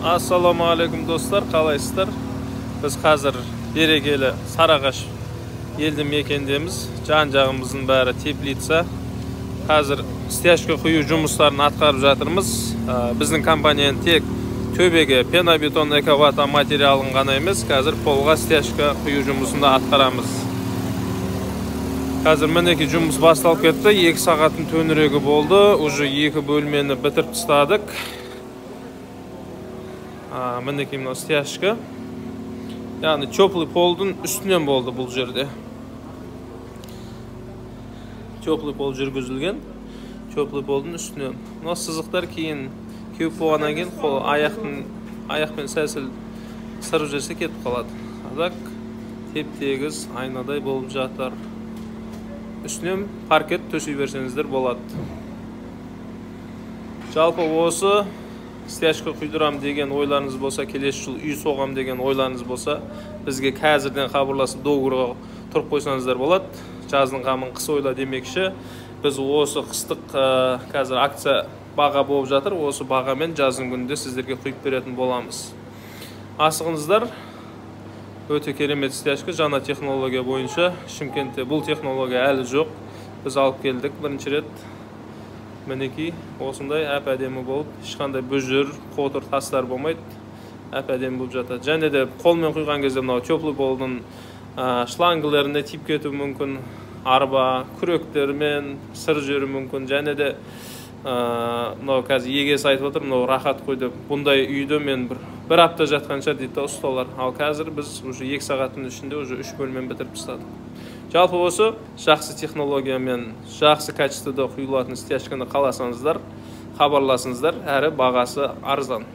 Ассалаумағалейкум, достар, қалайсыздар? Біз қазір берекелі Сарыағаш елді мекендеміз. Жан жағымыздың бәрі теплица. Қазір стяжка құю жұмыстарын атқарып жатырмыз. Біздің компанияның тек төбеге пенобетон, эковата материалын ғана емес, қазір полға стяжка құю жұмысын да атқарамыз. Қазір мінекей жұмыс басталып кетті. 2 сағаттың төңірегі болды. Уже 2 бөлмені бітіріп тастадық. Мінекей мынау стяжка. Яғни теплый полдың үстінен болды бұл жерде. Теплый пол жүргізілген. Теплый полдың үстінен. Мынау сызықтар кейін кеуіп болғаннан кейін қол аяқпен сәл-сәл сырып жіберсе кетіп қалады. А так теп-тегіс айнадай болып жатыр. Үстінен паркет төсей берсеңіздер болады. Жалпы осы стяжка құйдырам деген ойларыңыз болса, келесі жыл үй соғам деген ойларыңыз болса, бізге қазірден хабарласып договорға тұрып қойсаңыздар болады. Жаздың қамын қыс ойла демекші, біз осы қыстық, қазір акция баға болып жатыр, осы бағамен жаздың күнінде сіздерге құйып беретін боламыз. Асығыңыздар, өте керемет стяжка, жаңа технология бойынша. Шымкентте бұл технология әлі жоқ, біз алып келдік бірінші рет. Мінекей осындай әп-әдемі болып, ешқандай бүжір, қотыр тастар болмайды, әп-әдемі болып жатады. Және де қолмен құйған кезде мынау теплый полдың шлангілеріне тиіп кетуі мүмкін, арба, күректермен сыр жүруі мүмкін. Және де мынау қазір егесі айтып отыр, мынау рахат қой деп. Бұндай үйді мен бір апта жатқан шығар дейді да ұсталар. Ал қазір біз уже 2 сағаттың ішінде уже 3 бөлмені бітіріп тастадық. Жалпы осы жақсы технологиямен, жақсы качествода құйылатын стяжканы қаласаңыздар, хабарласыңыздар, әрі бағасы арзан.